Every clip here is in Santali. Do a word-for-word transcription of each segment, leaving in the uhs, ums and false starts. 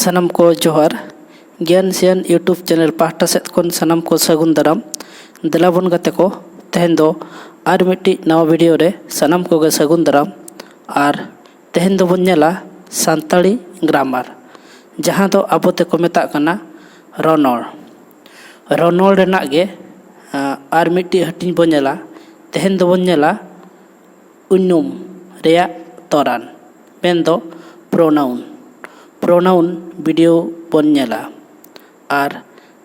ᱥᱟᱱᱟᱢ ᱠᱚ ᱡᱚᱦᱟᱨ᱾ ᱜᱮᱭᱟᱱ ᱥᱮᱭᱟᱱ YouTube ᱪᱮᱱᱮᱞ ᱯᱟᱦᱴᱟ ᱥᱮᱫ ᱠᱷᱚᱱ ᱥᱟᱱᱟᱢ ᱠᱚ ᱥᱟᱹᱜᱩᱱ ᱫᱟᱨᱟᱢ᱾ ᱫᱮᱞᱟ ᱵᱚᱱ ᱜᱟᱛᱮ ᱠᱚ, ᱛᱮᱦᱮᱧ ᱫᱚ ᱟᱨ ᱢᱤᱫᱴᱤᱡ ᱱᱟᱣᱟ ᱵᱷᱤᱰᱤᱭᱳ ᱨᱮ ᱥᱟᱱᱟᱢ ᱠᱚᱜᱮ ᱥᱟᱹᱜᱩᱱ ᱫᱟᱨᱟᱢ᱾ ᱟᱨ ᱛᱮᱦᱮᱧ ᱫᱚᱵᱚᱱ ᱧᱮᱞᱟ ᱥᱟᱱᱛᱟᱲᱤ ᱜᱨᱟᱢᱟᱨ, ᱡᱟᱦᱟᱸ ᱫᱚ ᱟᱵᱚ ᱛᱮᱠᱚ ᱢᱮᱛᱟᱜ ᱠᱟᱱᱟ ᱨᱚᱱᱚᱲ᱾ ᱨᱚᱱᱚᱲ ᱨᱮᱱᱟᱜ ᱜᱮ, ᱟᱸ, ᱟᱨ ᱢᱤᱫᱴᱤᱡ ᱦᱟᱹᱴᱤᱧ ᱵᱚᱱ ᱧᱮᱞᱟ᱾ ᱛᱮᱦᱮᱧ ᱫᱚᱵᱚᱱ ᱧᱮᱞᱟ ᱩᱧᱩᱢ ᱨᱮᱭᱟᱜ ᱛᱚᱨᱟᱱ, ᱢᱮᱱᱫᱚ ᱯᱨᱳᱱᱟᱣᱩᱱ᱾ ᱯᱨᱳᱱᱟᱣᱩᱱ ᱵᱷᱤᱰᱤᱭᱳ ᱵᱚᱱ ᱧᱮᱞᱟ᱾ ᱟᱨ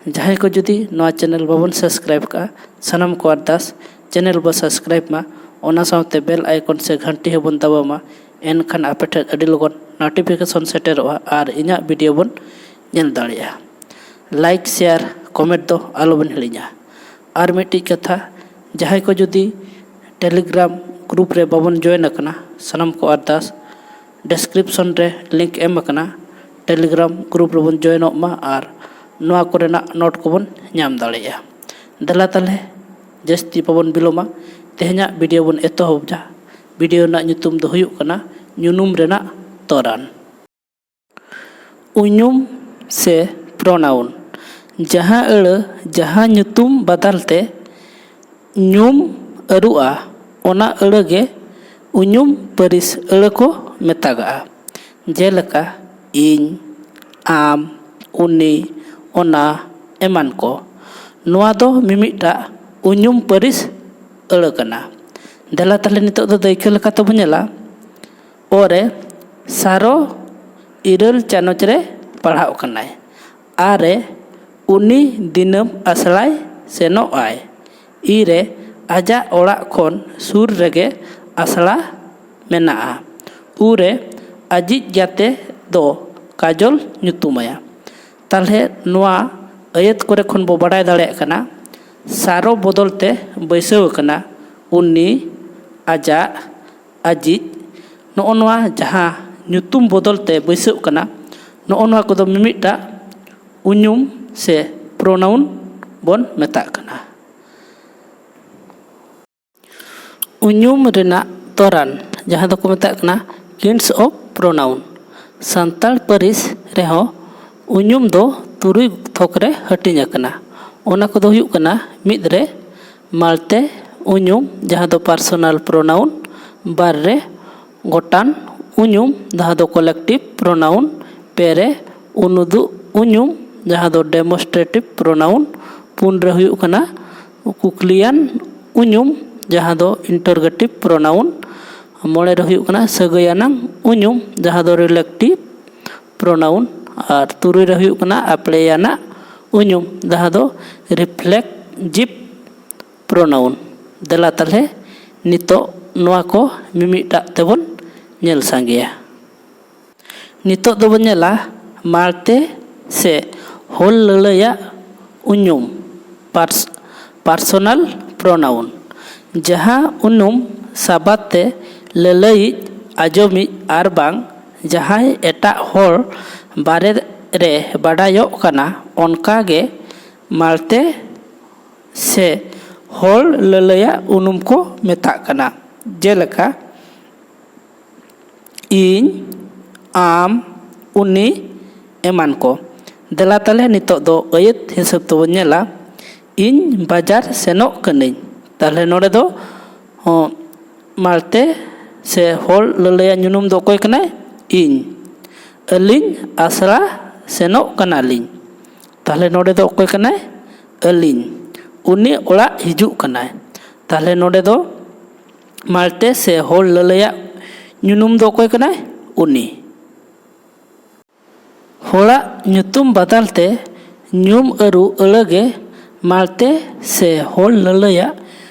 ᱡᱟᱦᱟᱸᱭ ᱠᱚ ᱡᱩᱫᱤ ᱱᱚᱣᱟ ᱪᱮᱱᱮᱞ ᱵᱟᱵᱚᱱ ᱥᱟᱵᱥᱠᱨᱟᱭᱤᱵ ᱠᱟᱜᱼᱟ, ᱥᱟᱱᱟᱢ ᱠᱚ ᱟᱨᱫᱟᱥ ᱪᱮᱱᱮᱞ ᱵᱚ ᱥᱟᱵᱥᱠᱨᱟᱭᱤᱵ ᱢᱟ, ᱚᱱᱟ ᱥᱟᱶᱛᱮ ᱵᱮᱞ ᱟᱭᱠᱚᱱ ᱥᱮ ᱜᱷᱟᱱᱴᱤ ᱦᱚᱸᱵᱚᱱ ᱫᱟᱵᱟᱣ ᱢᱟ᱾ ᱮᱱᱠᱷᱟᱱ ᱟᱯᱮ ᱴᱷᱮᱱ ᱟᱹᱰᱤ ᱞᱚᱜᱚᱱ ᱱᱳᱴᱤᱯᱷᱤᱠᱮᱥᱚᱱ ᱥᱮᱴᱮᱨᱚᱜᱼᱟ ᱟᱨ ᱤᱧᱟᱹᱜ ᱵᱷᱤᱰᱤᱭᱳ ᱵᱚᱱ ᱧᱮᱞ ᱫᱟᱲᱮᱭᱟᱜᱼᱟ᱾ ᱞᱟᱭᱤᱠ, ᱥᱮᱭᱟᱨ, ᱠᱚᱢᱮᱱᱴ ᱫᱚ ᱟᱞᱚᱵᱚᱱ ᱦᱤᱲᱤᱧᱟ᱾ ᱟᱨ ᱢᱤᱫᱴᱤᱡ ᱠᱟᱛᱷᱟ, ᱡᱟᱦᱟᱸᱭ ᱠᱚ ᱡᱩᱫᱤ ᱴᱮᱞᱤᱜᱨᱟᱢ ᱜᱨᱩᱯ ᱨᱮ ᱵᱟᱵᱚᱱ ᱡᱚᱭᱮᱱ ᱟᱠᱟᱱᱟ, ᱥᱟᱱᱟᱢ ᱠᱚ ᱟᱨᱫᱟᱥ ᱰᱮᱥᱠᱨᱤᱯᱥᱚᱱ ᱨᱮ ᱞᱤᱝᱠ ᱮᱢ ᱟᱠᱟᱱᱟ ᱴᱮᱞᱤᱜᱨᱟᱢ ᱜᱨᱩᱯ ᱨᱮᱵᱚᱱ ᱡᱚᱭᱮᱱᱚᱜ ᱢᱟ ᱟᱨ ᱱᱚᱣᱟ ᱠᱚᱨᱮᱱᱟᱜ ᱱᱳᱴ ᱠᱚᱵᱚᱱ ᱧᱟᱢ ᱫᱟᱲᱮᱭᱟᱜᱼᱟ᱾ ᱫᱮᱞᱟ ᱛᱟᱦᱞᱮ ᱡᱟᱹᱥᱛᱤ ᱵᱟᱵᱚᱱ ᱵᱤᱞᱚᱢᱟ, ᱛᱮᱦᱮᱧᱟᱜ ᱵᱷᱤᱰᱤᱭᱳ ᱵᱚᱱ ᱮᱛᱚᱦᱚᱵ ᱡᱟ᱾ ᱵᱷᱤᱰᱤᱭᱳ ᱨᱮᱱᱟᱜ ᱧᱩᱛᱩᱢ ᱫᱚ ᱦᱩᱭᱩᱜ ᱠᱟᱱᱟ ᱧᱩᱱᱩᱢ ᱨᱮᱱᱟᱜ ᱛᱚᱨᱟᱱ᱾ ᱩᱧᱩᱢ ᱥᱮ ᱯᱨᱳᱱᱟᱣᱩᱱ, ᱡᱟᱦᱟᱸ ᱟᱹᱲᱟᱹ ᱡᱟᱦᱟᱸ ᱧᱩᱛᱩᱢ ᱵᱟᱫᱟᱞ ᱛᱮ ᱧᱩᱢ ᱟᱹᱨᱩᱜᱼᱟ, ᱚᱱᱟ ᱟᱹᱲᱟᱹ ᱜᱮ ᱩᱧᱩᱢ ᱯᱟᱹᱨᱤᱥ ᱟᱹᱲᱟᱹ ᱠᱚ ᱢᱮᱛᱟᱜᱟᱜᱼᱟ᱾ ᱡᱮᱞᱮᱠᱟ ᱤᱧ, ᱟᱢ, ᱩᱱᱤ, ᱚᱱᱟ, ᱮᱢᱟᱱ ᱠᱚ᱾ ᱱᱚᱣᱟ ᱫᱚ ᱢᱤᱢᱤᱫᱴᱟᱜ ᱩᱧᱩᱢ ᱯᱟᱹᱨᱤᱥ ᱟᱹᱲᱟᱹ ᱠᱟᱱᱟ᱾ ᱫᱮᱞᱟ ᱛᱟᱦᱞᱮ ᱱᱤᱛᱚᱜ ᱫᱚ ᱫᱟᱹᱭᱠᱟᱹ ᱞᱮᱠᱟ ᱛᱮᱵᱚᱱ ᱧᱮᱞᱟ, ᱚ ᱨᱮ ᱥᱟᱨᱚ ᱤᱨᱟᱹᱞ ᱪᱟᱱᱟᱪ ᱨᱮ ᱯᱟᱲᱦᱟᱜ ᱠᱟᱱᱟᱭ᱾ ᱟ ᱨᱮ ᱩᱱᱤ ᱫᱤᱱᱟᱹᱢ ᱟᱥᱲᱟᱭ ᱥᱮᱱᱚᱜ ᱟᱭ᱾ ᱤ ᱨᱮ ᱟᱡᱟᱜ ᱚᱲᱟᱜ ᱠᱷᱚᱱ ᱥᱩᱨ ᱨᱮᱜᱮ ᱟᱥᱲᱟ ᱢᱮᱱᱟᱜᱼᱟ᱾ ᱩ ᱨᱮ ᱟᱡᱤᱡ ᱜᱟᱛᱮ ᱫᱚ ᱠᱟᱡᱚᱞ ᱧᱩᱛᱩᱢᱟᱭᱟ᱾ ᱛᱟᱦᱞᱮ ᱱᱚᱣᱟ ᱟᱹᱭᱟᱹᱛ ᱠᱚᱨᱮ ᱠᱷᱚᱱ ᱵᱚ ᱵᱟᱰᱟᱭ ᱫᱟᱲᱮᱭᱟᱜ ᱠᱟᱱᱟ, ᱥᱟᱨᱚ ᱵᱚᱫᱚᱞ ᱛᱮ ᱵᱟᱹᱭᱥᱟᱹᱣ ᱟᱠᱟᱱᱟ ᱩᱱᱤ, ᱟᱡᱟᱜ, ᱟᱡᱤᱡ᱾ ᱱᱚᱜᱼᱚ ᱱᱚᱣᱟ ᱡᱟᱦᱟᱸ ᱧᱩᱛᱩᱢ ᱵᱚᱫᱚᱞ ᱛᱮ ᱵᱟᱹᱭᱥᱟᱹᱜ ᱠᱟᱱᱟ, ᱱᱚᱜᱼᱚ ᱱᱚᱣᱟ ᱠᱚᱫᱚ ᱢᱤᱢᱤᱫᱴᱟᱜ ᱩᱧᱩᱢ ᱥᱮ ᱯᱨᱳᱱᱟᱣᱩᱱ ᱵᱚᱱ ᱢᱮᱛᱟᱜ ᱠᱟᱱᱟ᱾ ᱩᱧᱩᱢ ᱨᱮᱱᱟᱜ ᱛᱚᱨᱟᱱ, ᱡᱟᱦᱟᱸ ᱫᱚᱠᱚ ᱢᱮᱛᱟᱜ ᱠᱟᱱᱟ kinds of pronoun, ᱥᱟᱱᱛᱟᱲ ᱯᱟᱹᱨᱤᱥ ᱨᱮᱦᱚᱸ ᱩᱧᱩᱢ ᱫᱚ ᱛᱩᱨᱩᱭ ᱛᱷᱚᱠ ᱨᱮ ᱦᱟᱹᱴᱤᱧ ᱟᱠᱟᱱᱟ᱾ ᱚᱱᱟ ᱠᱚᱫᱚ ᱦᱩᱭᱩᱜ ᱠᱟᱱᱟ, ᱢᱤᱫ ᱨᱮ ᱢᱟᱲᱛᱮ ᱩᱧᱩᱢ, ᱡᱟᱦᱟᱸ ᱫᱚ personal pronoun, ᱵᱟᱨ ᱨᱮ ᱜᱚᱴᱟᱱ ᱩᱧᱩᱢ, ᱡᱟᱦᱟᱸ ᱫᱚ collective pronoun, ᱯᱮ ᱨᱮ ᱩᱱᱩᱫᱩᱜ ᱩᱧᱩᱢ, ᱡᱟᱦᱟᱸ ᱫᱚ demonstrative pronoun, ᱯᱩᱱ ᱨᱮ ᱦᱩᱭᱩᱜ ᱠᱟᱱᱟ ᱠᱩᱠᱞᱤᱭᱟᱱ ᱩᱧᱩᱢ, ᱡᱟᱦᱟᱸ ᱫᱚ interrogative pronoun, ᱢᱚᱬᱮ ᱨᱮ ᱦᱩᱭᱩᱜ ᱠᱟᱱᱟ ᱥᱟᱹᱜᱟᱹᱭ ᱟᱱᱟᱝ ᱩᱧᱩᱢ, ᱡᱟᱦᱟᱸ ᱫᱚ relative pronoun, ᱟᱨ ᱛᱩᱨᱩᱭ ᱨᱮ ᱦᱩᱭᱩᱜ ᱠᱟᱱᱟ ᱟᱯᱲᱮᱭᱟᱱᱟᱜ ᱩᱧᱩᱢ, ᱡᱟᱦᱟᱸ ᱫᱚ reflexive pronoun᱾ ᱫᱮᱞᱟ ᱛᱟᱦᱞᱮ ᱱᱤᱛᱚᱜ ᱱᱚᱣᱟ ᱠᱚ ᱢᱤᱢᱤᱫᱴᱟᱜ ᱛᱮᱵᱚᱱ ᱧᱮᱞ ᱥᱟᱸᱜᱮᱭᱟ᱾ ᱱᱤᱛᱚᱜ ᱫᱚᱵᱚᱱ ᱧᱮᱞᱟ ᱢᱟᱲᱛᱮ ᱥᱮ ᱦᱚᱲ ᱞᱟᱹᱞᱟᱹᱭᱟᱜ ᱩᱧᱩᱢ, ᱯᱟᱨᱥ-, personal pronoun, ᱡᱟᱦᱟᱸ ᱩᱱᱩᱢ ᱥᱟᱵᱟᱫ ᱛᱮ ᱞᱟᱹᱞᱟᱹᱭᱤᱡ, ᱟᱸᱡᱚᱢᱤᱡ ᱟᱨ ᱵᱟᱝ ᱡᱟᱦᱟᱸᱭ ᱮᱴᱟᱜ ᱦᱚᱲ ᱵᱟᱨᱮ ᱨᱮ ᱵᱟᱰᱟᱭᱚᱜ ᱠᱟᱱᱟ, ᱚᱱᱠᱟ ᱜᱮ ᱢᱟᱲᱛᱮ ᱥᱮ ᱦᱚᱲ ᱞᱟᱹᱞᱟᱹᱭᱟᱜ ᱩᱱᱩᱢ ᱠᱚ ᱢᱮᱛᱟᱜ ᱠᱟᱱᱟ᱾ ᱡᱮᱞᱮᱠᱟ, ᱤᱧ, ᱟᱢ, ᱩᱱᱤ, ᱮᱢᱟᱱ ᱠᱚ᱾ ᱫᱮᱞᱟ ᱛᱟᱦᱞᱮ ᱱᱤᱛᱚᱜ ᱫᱚ ᱟᱹᱭᱟᱹᱛ ᱦᱤᱥᱟᱹᱵ ᱛᱮᱵᱚᱱ ᱧᱮᱞᱟ, ᱤᱧ ᱵᱟᱡᱟᱨ ᱥᱮᱱᱚᱜ ᱠᱟᱹᱱᱟᱹᱧ᱾ ᱛᱟᱦᱞᱮ ᱱᱚᱰᱮ ᱫᱚ, ᱦᱚᱸ, ᱢᱟᱲᱛᱮ ᱥᱮ ᱦᱚᱲ ᱞᱟᱹᱞᱟᱹᱭᱟᱜ ᱧᱩᱱᱩᱢ ᱫᱚ ᱚᱠᱚᱭ ᱠᱟᱱᱟᱭ? ᱤᱧ᱾ ᱟᱹᱞᱤᱧ ᱟᱥᱲᱟ ᱥᱮᱱᱚᱜ ᱠᱟᱱᱟᱞᱤᱧ᱾ ᱛᱟᱦᱞᱮ ᱱᱚᱰᱮ ᱫᱚ ᱚᱠᱚᱭ ᱠᱟᱱᱟᱭ? ᱟᱹᱞᱤᱧ᱾ ᱩᱱᱤ ᱚᱲᱟᱜ ᱦᱤᱡᱩᱜ ᱠᱟᱱᱟᱭ᱾ ᱛᱟᱦᱞᱮ ᱱᱚᱰᱮ ᱫᱚ ᱢᱟᱲᱛᱮ ᱥᱮ ᱦᱚᱲ ᱞᱟᱹᱞᱟᱹᱭᱟᱜ ᱧᱩᱱᱩᱢ ᱫᱚ ᱚᱠᱚᱭ ᱠᱟᱱᱟᱭ? ᱩᱱᱤ᱾ ᱦᱚᱲᱟᱜ ᱧᱩᱛᱩᱢ ᱵᱟᱫᱟᱞ ᱛᱮ ᱧᱩᱢ ᱟᱹᱨᱩ ᱟᱹᱲᱟᱹ ᱜᱮ ᱢᱟᱲᱛᱮ ᱥᱮ ᱦᱚᱲ ᱞᱟᱹᱞᱟᱹᱭᱟᱜ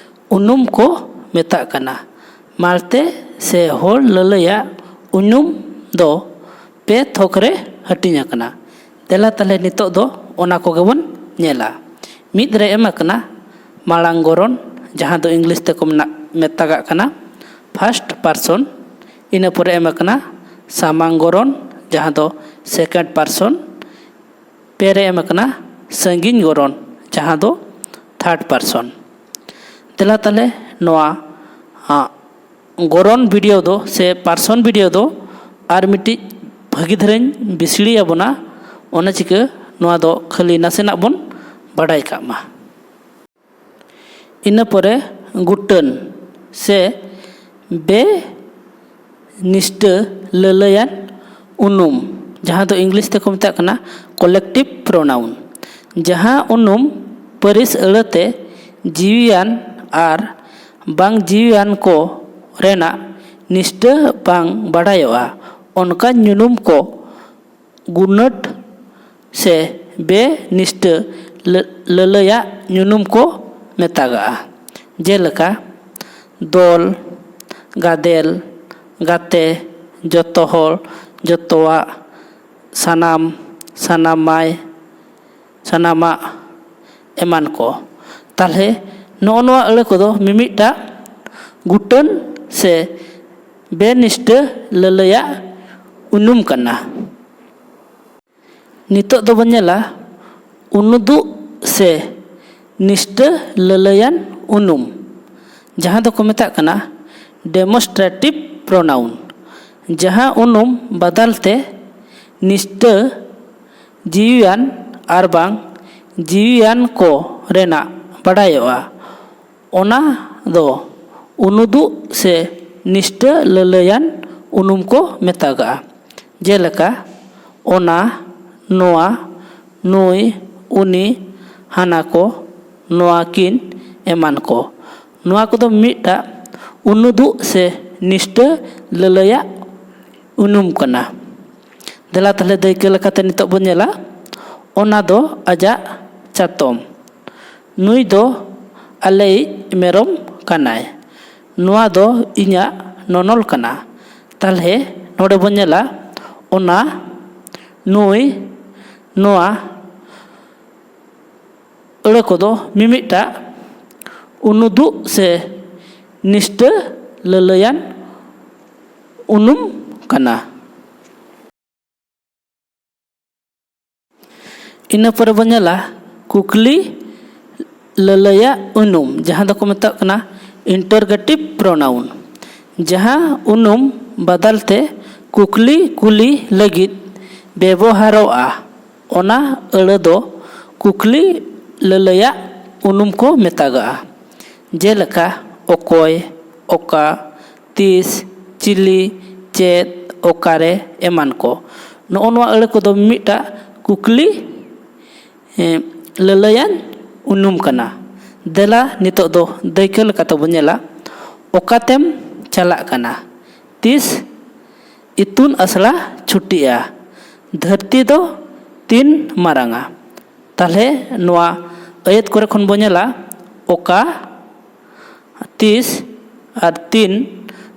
ᱩᱱᱩᱢ ᱠᱚ ᱢᱮᱛᱟᱜ ᱠᱟᱱᱟ᱾ ᱢᱟᱲᱛᱮ ᱥᱮ ᱦᱚᱲ ᱞᱟᱹᱞᱟᱹᱭᱟᱜ ᱩᱱᱩᱢ ᱫᱚ ᱯᱮ ᱛᱷᱚᱠ ᱨᱮ ᱦᱟᱹᱴᱤᱧ ᱟᱠᱟᱱᱟ᱾ ᱫᱮᱞᱟ ᱛᱟᱦᱞᱮ ᱱᱤᱛᱚᱜ ᱫᱚ ᱚᱱᱟ ᱠᱚᱜᱮ ᱵᱚᱱ ᱧᱮᱞᱟ᱾ ᱢᱤᱫ ᱨᱮ ᱮᱢ ᱟᱠᱟᱱᱟ ᱢᱟᱲᱟᱝ ᱜᱚᱨᱚᱱ, ᱡᱟᱦᱟᱸ ᱫᱚ ᱤᱝᱞᱤᱥ ᱛᱮᱠᱚ ᱢᱮᱱᱟᱜ, ᱢᱮᱛᱟᱜᱟᱜ ᱠᱟᱱᱟ first person᱾ ᱤᱱᱟᱹ ᱯᱚᱨᱮ ᱮᱢ ᱟᱠᱟᱱᱟ ᱥᱟᱢᱟᱝ ᱜᱚᱨᱚᱱ, ᱡᱟᱦᱟᱸ ᱫᱚ second person᱾ ᱯᱮ ᱨᱮ ᱮᱢ ᱟᱠᱟᱱᱟ ᱥᱟᱺᱜᱤᱧ ᱜᱚᱨᱚᱱ, ᱡᱟᱦᱟᱸ ᱫᱚ third person᱾ ᱫᱮᱞᱟ ᱛᱟᱦᱞᱮ ᱱᱚᱣᱟ, ᱟᱸ, ᱜᱚᱨᱚᱱ video ᱫᱚ ᱥᱮ person video ᱫᱚ ᱟᱨ ᱢᱤᱫᱴᱤᱡ ᱵᱷᱟᱹᱜᱤ ᱫᱷᱟᱨᱟᱧ ᱵᱤᱥᱲᱤᱭᱟᱵᱚᱱᱟ, ᱚᱱᱟ ᱪᱤᱠᱟᱹ ᱱᱚᱣᱟ ᱫᱚ ᱠᱷᱟᱹᱞᱤ ᱱᱟᱥᱮᱱᱟᱜ ᱵᱚᱱ ᱵᱟᱰᱟᱭ ᱠᱟᱜ ᱢᱟ᱾ ᱤᱱᱟᱹ ᱯᱚᱨᱮ ᱜᱩᱴᱟᱹᱱ ᱥᱮ ᱵᱮ ᱱᱤᱥᱴᱟᱹ ᱞᱟᱹᱞᱟᱹᱭᱟᱱ ᱩᱱᱩᱢ, ᱡᱟᱦᱟᱸ ᱫᱚ ᱤᱝᱞᱤᱥ ᱛᱮᱠᱚ ᱢᱮᱛᱟᱜ ᱠᱟᱱᱟ collective pronoun᱾ ᱡᱟᱦᱟᱸ ᱩᱱᱩᱢ ᱯᱟᱹᱨᱤᱥ ᱟᱹᱲᱟᱹᱛᱮ ᱡᱤᱣᱤᱭᱟᱱ ᱟᱨ ᱵᱟᱝ ᱡᱤᱣᱤᱭᱟᱱ ᱠᱚ ᱨᱮᱱᱟᱜ ᱱᱤᱥᱴᱟᱹ ᱵᱟᱝ ᱵᱟᱰᱟᱭᱚᱜᱼᱟ, ᱚᱱᱠᱟᱱ ᱧᱩᱱᱩᱢ ᱠᱚ ᱜᱩᱱᱟᱹᱴ ᱥᱮ ᱵᱮᱱᱤᱥᱴᱟᱹ ᱞᱟᱹ-, ᱞᱟᱹᱞᱟᱹᱭᱟᱜ ᱧᱩᱱᱩᱢ ᱠᱚ ᱢᱮᱛᱟᱜᱟᱜᱼᱟ᱾ ᱡᱮᱞᱮᱠᱟ, ᱫᱚᱞ, ᱜᱟᱫᱮᱞ, ᱜᱟᱛᱮ, ᱡᱚᱛᱚ ᱦᱚᱲ, ᱡᱚᱛᱚᱣᱟᱜ, ᱥᱟᱱᱟᱢ, ᱥᱟᱱᱟᱢᱟᱭ, ᱥᱟᱱᱟᱢᱟᱜ, ᱮᱢᱟᱱ ᱠᱚ᱾ ᱛᱟᱦᱞᱮ ᱱᱚᱜᱼᱚ ᱱᱚᱣᱟ ᱟᱹᱲᱟᱹ ᱠᱚᱫᱚ ᱢᱤᱢᱤᱫᱴᱟᱜ ᱜᱩᱴᱟᱹᱱ ᱥᱮ ᱵᱮᱱᱤᱥᱴᱟᱹ ᱞᱟᱹᱞᱟᱹᱭᱟᱜ ᱩᱱᱩᱢ ᱠᱟᱱᱟ᱾ ᱱᱤᱛᱚᱜ ᱫᱚᱵᱚᱱ ᱧᱮᱞᱟ ᱩᱱᱩᱫᱩᱜ ᱥᱮ ᱱᱤᱥᱴᱟᱹ ᱞᱟᱹᱞᱟᱹᱭᱟᱱ ᱩᱱᱩᱢ, ᱡᱟᱦᱟᱸ ᱫᱚᱠᱚ ᱢᱮᱛᱟᱜ ᱠᱟᱱᱟ demonstrative pronoun᱾ ᱡᱟᱦᱟᱸ ᱩᱱᱩᱢ ᱵᱟᱫᱟᱞ ᱛᱮ ᱱᱤᱥᱴᱟᱹ ᱡᱤᱣᱤᱭᱟᱱ ᱟᱨ ᱵᱟᱝ ᱡᱤᱣᱤᱭᱟᱱ ᱠᱚ ᱨᱮᱱᱟᱜ ᱵᱟᱰᱟᱭᱚᱜᱼᱟ, ᱚᱱᱟ ᱫᱚ ᱩᱱᱩᱫᱩᱜ ᱥᱮ ᱱᱤᱥᱴᱟᱹ ᱞᱟᱹᱞᱟᱹᱭᱟᱱ ᱩᱱᱩᱢ ᱠᱚ ᱢᱮᱛᱟᱜᱟᱜᱼᱟ᱾ ᱡᱮᱞᱮᱠᱟ, ᱚᱱᱟ, ᱱᱚᱣᱟ, ᱱᱩᱭ, ᱩᱱᱤ, ᱦᱟᱱᱟ ᱠᱚ, ᱱᱚᱣᱟ ᱠᱤᱱ, ᱮᱢᱟᱱ ᱠᱚ᱾ ᱱᱚᱣᱟ ᱠᱚᱫᱚ ᱢᱤᱫᱴᱟᱜ ᱩᱱᱩᱫᱩᱜ ᱥᱮ ᱱᱤᱥᱴᱟᱹ ᱞᱟᱹᱞᱟᱹᱭᱟᱜ ᱩᱱᱩᱢ ᱠᱟᱱᱟ᱾ ᱫᱮᱞᱟ ᱛᱟᱦᱞᱮ ᱫᱟᱹᱭᱠᱟᱹ ᱞᱮᱠᱟᱛᱮ ᱱᱤᱛᱚᱜ ᱵᱚᱱ ᱧᱮᱞᱟ, ᱚᱱᱟ ᱫᱚ ᱟᱡᱟᱜ ᱪᱟᱛᱚᱢ, ᱱᱩᱭ ᱫᱚ ᱟᱞᱮᱭᱤᱡ ᱢᱮᱨᱚᱢ ᱠᱟᱱᱟᱭ, ᱱᱚᱣᱟ ᱫᱚ ᱤᱧᱟᱜ ᱱᱚᱱᱚᱞ ᱠᱟᱱᱟ᱾ ᱛᱟᱦᱞᱮ ᱱᱚᱰᱮ ᱵᱚᱱ ᱧᱮᱞᱟ, ᱚᱱᱟ, ᱱᱩᱭ, ᱱᱚᱣᱟ ᱟᱹᱲᱟᱹ ᱠᱚᱫᱚ ᱢᱤᱢᱤᱫᱴᱟᱜ ᱩᱱᱩᱫᱩᱜ ᱥᱮ ᱱᱤᱥᱴᱟᱹ ᱞᱟᱹᱞᱟᱹᱭᱟᱱ ᱩᱱᱩᱢ ᱠᱟᱱᱟ᱾ ᱤᱱᱟᱹ ᱯᱚᱨᱮ ᱵᱚᱱ ᱧᱮᱞᱟ ᱠᱩᱠᱞᱤ ᱞᱟᱹᱞᱟᱹᱭᱟᱜ ᱩᱱᱩᱢ, ᱡᱟᱦᱟᱸ ᱫᱚᱠᱚ ᱢᱮᱛᱟᱜ ᱠᱟᱱᱟ interrogative pronoun᱾ ᱡᱟᱦᱟᱸ ᱩᱱᱩᱢ ᱵᱟᱫᱟᱞ ᱛᱮ ᱠᱩᱠᱞᱤ ᱠᱩᱞᱤ ᱞᱟᱹᱜᱤᱫ ᱵᱮᱵᱚᱦᱟᱨᱚᱜᱼᱟ, ᱚᱱᱟ ᱟᱹᱲᱟᱹ ᱫᱚ ᱠᱩᱠᱞᱤ ᱞᱟᱹᱞᱟᱹᱭᱟᱜ ᱩᱱᱩᱢ ᱠᱚ ᱢᱮᱛᱟᱜᱟᱜᱼᱟ᱾ ᱡᱮᱞᱮᱠᱟ ᱚᱠᱚᱭ, ᱚᱠᱟ, ᱛᱤᱥ, ᱪᱤᱞᱤ, ᱪᱮᱫ, ᱚᱠᱟᱨᱮ ᱮᱢᱟᱱ ᱠᱚ᱾ ᱱᱚᱜᱼᱚ ᱱᱚᱣᱟ ᱟᱹᱲᱟᱹ ᱠᱚᱫᱚ ᱢᱤᱫᱴᱟᱜ ᱠᱩᱠᱞᱤ ᱮᱸ, ᱞᱟᱹᱞᱟᱹᱭᱟᱱ ᱩᱱᱩᱢ ᱠᱟᱱᱟ᱾ ᱫᱮᱞᱟ ᱱᱤᱛᱚᱜ ᱫᱚ ᱫᱟᱹᱭᱠᱟᱹ ᱞᱮᱠᱟᱛᱮ ᱵᱚᱱ ᱧᱮᱞᱟ, ᱚᱠᱟᱛᱮᱢ ᱪᱟᱞᱟᱜ ᱠᱟᱱᱟ? ᱛᱤᱥ ᱤᱛᱩᱱ ᱟᱥᱲᱟ ᱪᱷᱩᱴᱤᱜᱼᱟ? ᱫᱷᱟᱹᱨᱛᱤ ᱫᱚ ᱛᱤᱱ ᱢᱟᱨᱟᱝᱟ? ᱛᱟᱦᱞᱮ ᱱᱚᱣᱟ ᱟᱹᱭᱟᱹᱛ ᱠᱚᱨᱮ ᱠᱷᱚᱱ ᱵᱚᱱ ᱧᱮᱞᱟ, ᱚᱠᱟ, ᱛᱤᱥ ᱟᱨ ᱛᱤᱱ,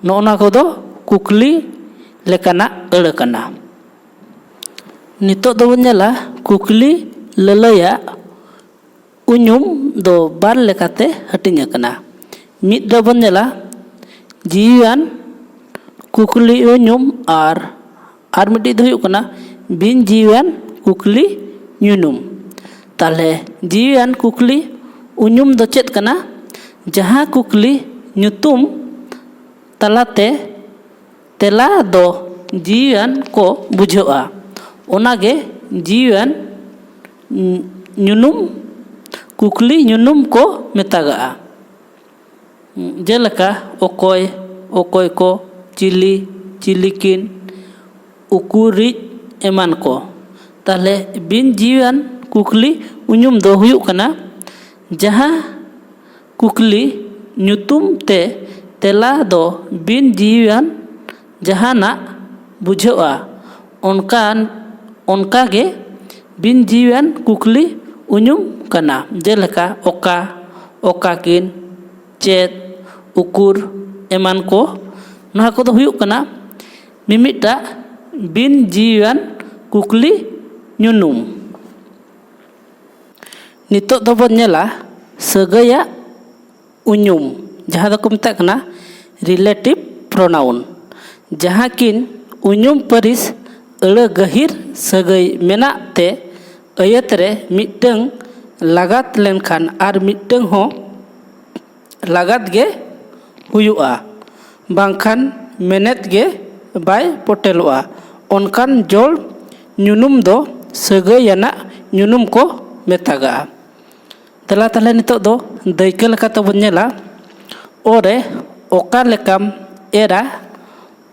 ᱱᱚᱜᱼᱚ ᱱᱚᱣᱟ ᱠᱚᱫᱚ ᱠᱩᱠᱞᱤ ᱞᱮᱠᱟᱱᱟᱜ ᱟᱹᱲᱟᱹ ᱠᱟᱱᱟ᱾ ᱱᱤᱛᱚᱜ ᱫᱚᱵᱚᱱ ᱧᱮᱞᱟ, ᱠᱩᱠᱞᱤ ᱞᱟᱹᱞᱟᱹᱭᱟᱜ ᱩᱧᱩᱢ ᱫᱚ ᱵᱟᱨ ᱞᱮᱠᱟᱛᱮ ᱦᱟᱹᱴᱤᱧ ᱟᱠᱟᱱᱟ᱾ ᱢᱤᱫ ᱨᱮᱵᱚᱱ ᱧᱮᱞᱟ ᱡᱤᱣᱤᱭᱟᱱ ᱠᱩᱠᱞᱤ ᱩᱧᱩᱢ ᱟᱨ, ᱟᱨ ᱢᱤᱫᱴᱤᱡ ᱫᱚ ᱦᱩᱭᱩᱜ ᱠᱟᱱᱟ ᱵᱤᱱ ᱡᱤᱣᱤᱭᱟᱱ ᱠᱩᱠᱞᱤ ᱧᱩᱱᱩᱢ᱾ ᱛᱟᱦᱞᱮ ᱡᱤᱣᱤᱭᱟᱱ ᱠᱩᱠᱞᱤ ᱩᱧᱩᱢ ᱫᱚ ᱪᱮᱫ ᱠᱟᱱᱟ? ᱡᱟᱦᱟᱸ ᱠᱩᱠᱞᱤ ᱧᱩᱛᱩᱢ ᱛᱟᱞᱟᱛᱮ ᱛᱮᱞᱟ ᱫᱚ ᱡᱤᱣᱤᱭᱟᱱ ᱠᱚ ᱵᱩᱡᱷᱟᱹᱜᱼᱟ, ᱚᱱᱟᱜᱮ ᱡᱤᱣᱤᱭᱟᱱ ᱧᱩᱱᱩᱢ, ᱠᱩᱠᱞᱤ ᱧᱩᱱᱩᱢ ᱠᱚ ᱢᱮᱛᱟᱜᱟᱜᱼᱟ᱾ ᱡᱮᱞᱮᱠᱟ ᱚᱠᱚᱭ, ᱚᱠᱚᱭ ᱠᱚ, ᱪᱤᱞᱤ, ᱪᱤᱞᱤᱠᱤᱱ, ᱩᱠᱩᱨᱤᱡ ᱮᱢᱟᱱ ᱠᱚ᱾ ᱛᱟᱦᱞᱮ ᱵᱤᱱ ᱡᱤᱣᱤᱭᱟᱱ ᱠᱩᱠᱞᱤ ᱩᱧᱩᱢ ᱫᱚ ᱦᱩᱭᱩᱜ ᱠᱟᱱᱟ ᱡᱟᱦᱟᱸ ᱠᱩᱠᱞᱤ ᱧᱩᱛᱩᱢ ᱛᱮ ᱛᱮᱞᱟ ᱫᱚ ᱵᱤᱱ ᱡᱤᱣᱤᱭᱟᱱ ᱡᱟᱦᱟᱱᱟᱜ ᱵᱩᱡᱷᱟᱹᱜᱼᱟ, ᱚᱱᱠᱟᱱ, ᱚᱱᱠᱟᱜᱮ ᱵᱤᱱ ᱡᱤᱣᱤᱭᱟᱱ ᱠᱩᱠᱞᱤ ᱩᱧᱩᱢ ᱠᱟᱱᱟ, ᱡᱮᱞᱮᱠᱟ ᱚᱠᱟ, ᱚᱠᱟᱠᱤᱱ, ᱪᱮᱫ, ᱩᱠᱩᱨ ᱮᱢᱟᱱ ᱠᱚ᱾ ᱱᱚᱣᱟ ᱠᱚᱫᱚ ᱦᱩᱭᱩᱜ ᱠᱟᱱᱟ ᱢᱤᱢᱤᱫᱴᱟᱜ ᱵᱤᱱ ᱡᱤᱣᱤᱭᱟᱱ ᱠᱩᱠᱞᱤ ᱧᱩᱱᱩᱢ᱾ ᱱᱤᱛᱚᱜ ᱫᱚᱵᱚᱱ ᱧᱮᱞᱟ ᱥᱟᱹᱜᱟᱹᱭᱟᱜ ᱩᱧᱩᱢ, ᱡᱟᱦᱟᱸ ᱫᱚᱠᱚ ᱢᱮᱛᱟᱜ ᱠᱟᱱᱟ relative pronoun᱾ ᱡᱟᱦᱟᱸ ᱠᱤᱱ ᱩᱧᱩᱢ ᱯᱟᱹᱨᱤᱥ ᱟᱹᱲᱟᱹ ᱜᱟᱹᱦᱤᱨ ᱥᱟᱹᱜᱟᱹᱭ ᱢᱮᱱᱟᱜ ᱛᱮ ᱟᱹᱭᱟᱹᱛ ᱨᱮ ᱢᱤᱫᱴᱟᱹᱝ ᱞᱟᱜᱟᱛ ᱞᱮᱱᱠᱷᱟᱱ ᱟᱨ ᱢᱤᱫᱴᱟᱹᱝ ᱦᱚᱸ ᱞᱟᱜᱟᱛ ᱜᱮ ᱦᱩᱭᱩᱜᱼᱟ, ᱵᱟᱝᱠᱷᱟᱱ ᱢᱮᱱᱮᱛ ᱜᱮ ᱵᱟᱭ ᱯᱚᱴᱮᱞᱚᱜᱼᱟ᱾ ᱚᱱᱠᱟᱱ ᱡᱚᱲ ᱧᱩᱱᱩᱢ ᱫᱚ ᱥᱟᱹᱜᱟᱹᱭᱟᱱᱟᱜ ᱧᱩᱱᱩᱢ ᱠᱚ ᱢᱮᱛᱟᱜᱟᱜᱼᱟ᱾ ᱫᱮᱞᱟ ᱛᱟᱦᱞᱮ ᱱᱤᱛᱚᱜ ᱫᱚ ᱫᱟᱹᱭᱠᱟᱹ ᱞᱮᱠᱟ ᱛᱮᱵᱚᱱ ᱧᱮᱞᱟ, ᱚ ᱨᱮ ᱚᱠᱟ ᱞᱮᱠᱟᱢ ᱮᱨᱟ,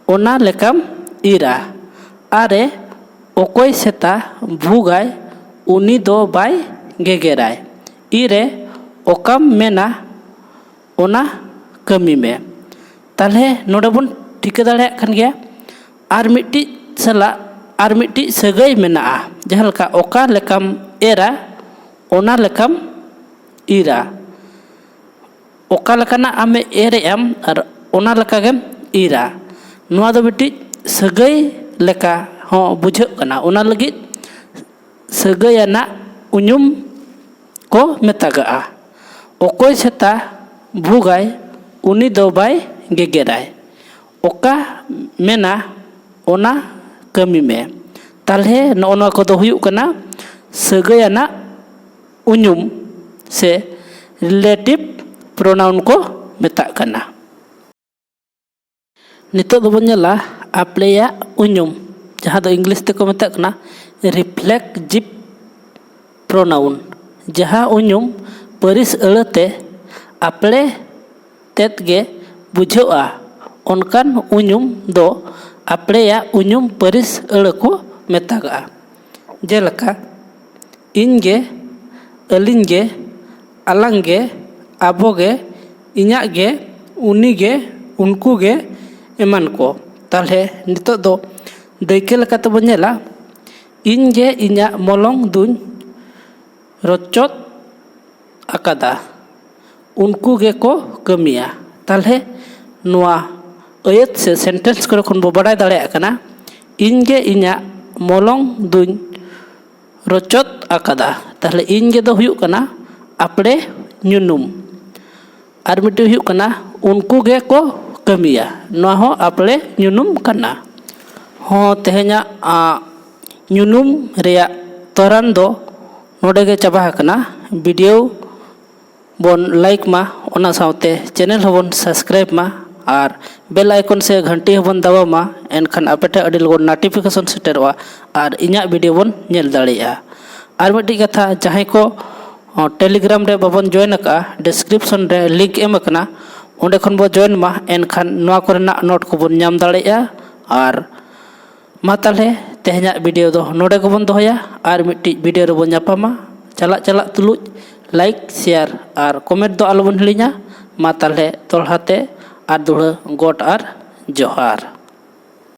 ᱚᱱᱟ ᱞᱮᱠᱟᱢ ᱤᱨᱟ᱾ ᱟ ᱨᱮ ᱚᱠᱚᱭ ᱥᱮᱛᱟ ᱵᱷᱩᱜᱟᱭ, ᱩᱱᱤ ᱫᱚ ᱵᱟᱭ ᱜᱮᱜᱮᱨᱟᱭ᱾ ᱤ ᱨᱮ ᱚᱠᱟᱢ ᱢᱮᱱᱟ, ᱚᱱᱟ ᱠᱟᱹᱢᱤ ᱢᱮ᱾ ᱛᱟᱦᱞᱮ ᱱᱚᱰᱮ ᱵᱚᱱ ᱴᱷᱤᱠᱟᱹ ᱫᱟᱲᱮᱭᱟᱜ ᱠᱟᱱ ᱜᱮᱭᱟ, ᱟᱨ ᱢᱤᱫᱴᱤᱡ ᱥᱟᱞᱟᱜ ᱟᱨ ᱢᱤᱫᱴᱤᱡ ᱥᱟᱹᱜᱟᱹᱭ ᱢᱮᱱᱟᱜᱼᱟ᱾ ᱡᱟᱦᱟᱸ ᱞᱮᱠᱟ ᱚᱠᱟ ᱞᱮᱠᱟᱢ ᱮᱨᱟ, ᱚᱱᱟ ᱞᱮᱠᱟᱢ ᱤᱨᱟ᱾ ᱚᱠᱟ ᱞᱮᱠᱟᱱᱟᱜ ᱟᱢᱮ ᱮᱨᱮᱜ ᱟᱢ ᱟᱨ ᱚᱱᱟ ᱞᱮᱠᱟ ᱜᱮᱢ ᱤᱨᱟ᱾ ᱱᱚᱣᱟ ᱫᱚ ᱢᱤᱫᱴᱤᱡ ᱥᱟᱹᱜᱟᱹᱭ ᱞᱮᱠᱟ ᱦᱚᱸ ᱵᱩᱡᱷᱟᱹᱜ ᱠᱟᱱᱟ᱾ ᱚᱱᱟ ᱞᱟᱹᱜᱤᱫ ᱥᱟᱹᱜᱟᱹᱭᱟᱱᱟᱜ ᱩᱧᱩᱢ ᱠᱚ ᱢᱮᱛᱟᱜᱟᱜᱼᱟ᱾ ᱚᱠᱚᱭ ᱥᱮᱛᱟ ᱵᱷᱩᱜᱟᱭ, ᱩᱱᱤ ᱫᱚ ᱵᱟᱭ ᱜᱮᱜᱮᱨᱟᱭ᱾ ᱚᱠᱟ ᱢᱮᱱᱟ, ᱚᱱᱟ ᱠᱟᱹᱢᱤ ᱢᱮ᱾ ᱛᱟᱦᱞᱮ ᱱᱚᱜᱼᱚ ᱱᱚᱣᱟ ᱠᱚᱫᱚ ᱦᱩᱭᱩᱜ ᱠᱟᱱᱟ ᱥᱟᱹᱜᱟᱹᱭᱟᱱᱟᱜ ᱩᱧᱩᱢ ᱥᱮ relative pronoun ᱠᱚ ᱢᱮᱛᱟᱜ ᱠᱟᱱᱟ᱾ ᱱᱤᱛᱚᱜ ᱫᱚᱵᱚᱱ ᱧᱮᱞᱟ ᱟᱯᱲᱮᱭᱟᱜ ᱩᱧᱩᱢ, ᱡᱟᱦᱟᱸ ᱫᱚ ᱤᱝᱞᱤᱥ ᱛᱮᱠᱚ ᱢᱮᱛᱟᱜ ᱠᱟᱱᱟ reflexive pronoun᱾ ᱡᱟᱦᱟᱸ ᱩᱧᱩᱢ ᱯᱟᱹᱨᱤᱥ ᱟᱹᱲᱟᱹᱛᱮ ᱟᱯᱲᱮ ᱛᱮᱫ ᱜᱮ ᱵᱩᱡᱷᱟᱹᱜᱼᱟ, ᱚᱱᱠᱟᱱ ᱩᱧᱩᱢ ᱫᱚ ᱟᱯᱲᱮᱭᱟᱜ ᱩᱧᱩᱢ ᱯᱟᱹᱨᱤᱥ ᱟᱹᱲᱟᱹ ᱠᱚ ᱢᱮᱛᱟᱜᱟᱜᱼᱟ᱾ ᱡᱮᱞᱮᱠᱟ, ᱤᱧ ᱜᱮ, ᱟᱹᱞᱤᱧ ᱜᱮ, ᱟᱞᱟᱝ ᱜᱮ, ᱟᱵᱚ ᱜᱮ, ᱤᱧᱟᱹᱜ ᱜᱮ, ᱩᱱᱤ ᱜᱮ, ᱩᱱᱠᱩ ᱜᱮ, ᱮᱢᱟᱱ ᱠᱚ᱾ ᱛᱟᱦᱞᱮ ᱱᱤᱛᱚᱜ ᱫᱚ ᱫᱟᱹᱭᱠᱟᱹ ᱞᱮᱠᱟ ᱛᱮᱵᱚᱱ ᱧᱮᱞᱟ, ᱤᱧ ᱜᱮ ᱤᱧᱟᱹᱜ ᱢᱚᱞᱚᱝ ᱫᱩᱧ ᱨᱚᱪᱚᱫ ᱟᱠᱟᱫᱟ, ᱩᱱᱠᱩ ᱜᱮᱠᱚ ᱠᱟᱹᱢᱤᱭᱟ᱾ ᱛᱟᱦᱞᱮ ᱱᱚᱣᱟ ᱟᱹᱭᱟᱹᱛ ᱥᱮ ᱥᱮᱱᱴᱮᱱᱥ ᱠᱚᱨᱮ ᱠᱷᱚᱱ ᱵᱚ ᱵᱟᱰᱟᱭ ᱫᱟᱲᱮᱭᱟᱜ ᱠᱟᱱᱟ, ᱤᱧ ᱜᱮ ᱤᱧᱟᱹᱜ ᱢᱚᱞᱚᱝ ᱫᱩᱧ ᱨᱚᱪᱚᱫ ᱟᱠᱟᱫᱟ᱾ ᱛᱟᱦᱞᱮ ᱤᱧ ᱜᱮ ᱫᱚ ᱦᱩᱭᱩᱜ ᱠᱟᱱᱟ ᱟᱯᱲᱮ ᱧᱩᱱᱩᱢ᱾ ᱟᱨ ᱢᱤᱫᱴᱤᱡ ᱦᱩᱭᱩᱜ ᱠᱟᱱᱟ ᱩᱱᱠᱩ ᱜᱮᱠᱚ ᱠᱟᱹᱢᱤᱭᱟ᱾ ᱱᱚᱣᱟ ᱦᱚᱸ ᱟᱯᱲᱮ ᱧᱩᱱᱩᱢ ᱠᱟᱱᱟ᱾ ᱦᱚᱸ, ᱛᱮᱦᱮᱧᱟᱜ, ᱟ, ᱧᱩᱱᱩᱢ ᱨᱮᱭᱟᱜ ᱛᱚᱨᱟᱱ ᱫᱚ ᱱᱚᱰᱮ ᱜᱮ ᱪᱟᱵᱟ ᱟᱠᱟᱱᱟ᱾ ᱵᱷᱤᱰᱤᱭᱳ ᱵᱚᱱ ᱞᱟᱭᱤᱠ ᱢᱟ, ᱚᱱᱟ ᱥᱟᱶᱛᱮ ᱪᱮᱱᱮᱞ ᱦᱚᱸᱵᱚᱱ ᱥᱟᱵᱥᱠᱨᱟᱭᱤᱵ ᱢᱟ᱾ ᱟᱨ bell icon ᱥᱮ ᱜᱷᱟᱱᱴᱤ ᱦᱚᱸᱵᱚᱱ ᱫᱟᱵᱟᱣ ᱢᱟ, ᱮᱱᱠᱷᱟᱱ ᱟᱯᱮ ᱴᱷᱮᱱ ᱟᱹᱰᱤ ᱞᱚᱜᱚᱱ notification ᱥᱮᱴᱮᱨᱚᱜᱼᱟ ᱟᱨ ᱤᱧᱟᱹᱜ video ᱵᱚᱱ ᱧᱮᱞ ᱫᱟᱲᱮᱭᱟᱜᱼᱟ᱾ ᱟᱨ ᱢᱤᱫᱴᱤᱡ ᱠᱟᱛᱷᱟ, ᱡᱟᱦᱟᱸᱭ ᱠᱚ ᱚ, Telegram ᱨᱮ ᱵᱟᱵᱚᱱ join ᱟᱠᱟᱫᱼᱟ, description ᱨᱮ link ᱮᱢ ᱟᱠᱟᱱᱟ, ᱚᱸᱰᱮ ᱠᱷᱚᱱ ᱵᱚ join ᱢᱟ, ᱮᱱᱠᱷᱟᱱ ᱱᱚᱣᱟ ᱠᱚᱨᱮᱱᱟᱜ note ᱠᱚᱵᱚᱱ ᱧᱟᱢ ᱫᱟᱲᱮᱭᱟᱜᱼᱟ᱾ ᱟᱨ ᱢᱟ ᱛᱟᱦᱚᱞᱮ ᱛᱮᱦᱮᱧᱟᱜ video ᱫᱚ ᱱᱚᱰᱮ ᱜᱮᱵᱚᱱ ᱫᱚᱦᱚᱭᱟ, ᱟᱨ ᱢᱤᱫᱴᱤᱡ video ᱨᱮᱵᱚᱱ ᱧᱟᱯᱟᱢᱟ᱾ ᱪᱟᱞᱟᱜ ᱪᱟᱞᱟᱜ ᱛᱩᱞᱩᱡ like, share ᱟᱨ comment ᱫᱚ ᱟᱞᱚᱵᱚᱱ ᱦᱤᱲᱤᱧᱟ᱾ ᱢᱟ ᱛᱟᱦᱚᱞᱮ ᱫᱚᱦᱲᱟ ᱛᱮ ᱟᱨ ᱫᱩᱲᱦᱟᱹ ᱜᱚᱰ ᱟᱨ ᱡᱚᱦᱟᱨ᱾